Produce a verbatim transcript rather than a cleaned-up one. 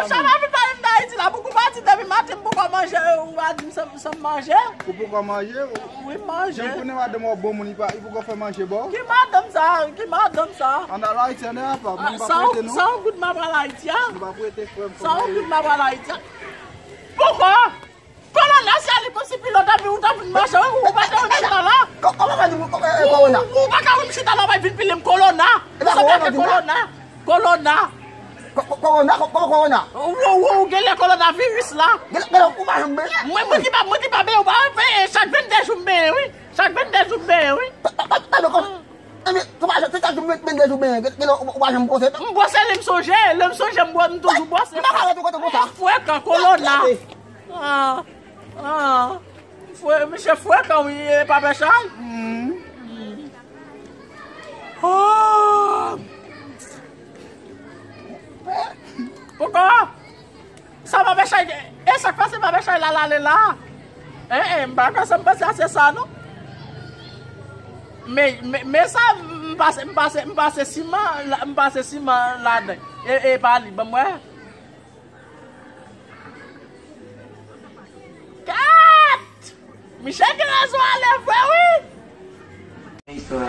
Sa va vin pale m de Ayiti la, pou kou pa di depi maten m poko manje, ou pa di m sa m manje. Ou poko manje? Wi, m manje. Jan m konnen madanm ou bon moun, li pa, li poko fè manje ba w? Ki madanm sa? Ki madanm sa? Ann al Ayiti, ann al apa? Moun pa prete nou. Sa yon goud m ap al Ayiti a? Nou pa prete frè m. Sa yon goud m ap al Ayiti a? Poko? Kolona, se li konsi pilòt avi, ou ta vin mache, ou pa ka wè m chita la. Kòman pa di kolona? Ou pa ka wè m chita la, ou pa vin pile m kolona. Ou sa pa fè kolona. Kolona. Kolona? Kòman kolona? Ou gen lè kolona viris la. Gen lè ou pa janm benyen. Mwen, mwen ki pa, mwen ki pa benyen, ou pa benyen, chak vennde jou m benyen, wi. Chak vennde jou m benyen, wi. Epi, tou pa se sa ki mete mete jou benyen, gen lè ou pa janm bwose. M bwose lè m sonje, lè m sonje m bwose, m toujou bwose. M pa ka ret ou kote konsa. Frekan, kolona. Ah, ah. Fre, misye frekan, wi, e pa pèchay. Oh. Poko? Sa pa pèchay, e sa k pase pa pèchay la, l ale la. Eh, eh, m pa ka sa m panse a se sa, non. Men, men, men sa, m pase, m pase, m pase siman, la- m pase siman ladan. E, e pa li, ban m wè. Kat! Michel gen rezon ale vre, wi. Istwa.